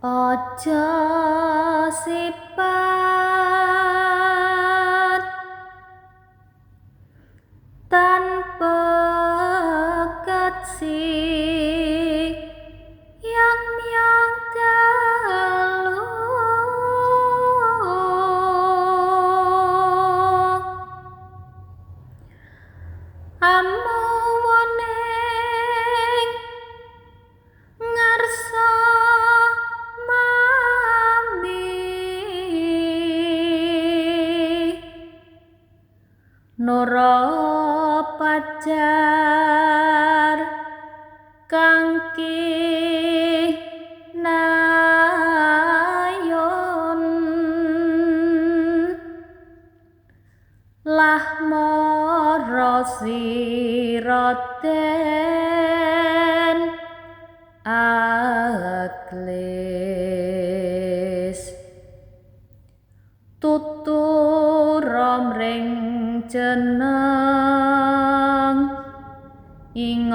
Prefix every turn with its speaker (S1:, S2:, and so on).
S1: Aja sipat tanpa ketsi yang yang dalu amu woning ngarsa mami nora pacar kang kinayon lah mara sira den aglis tutura mring jeneng ing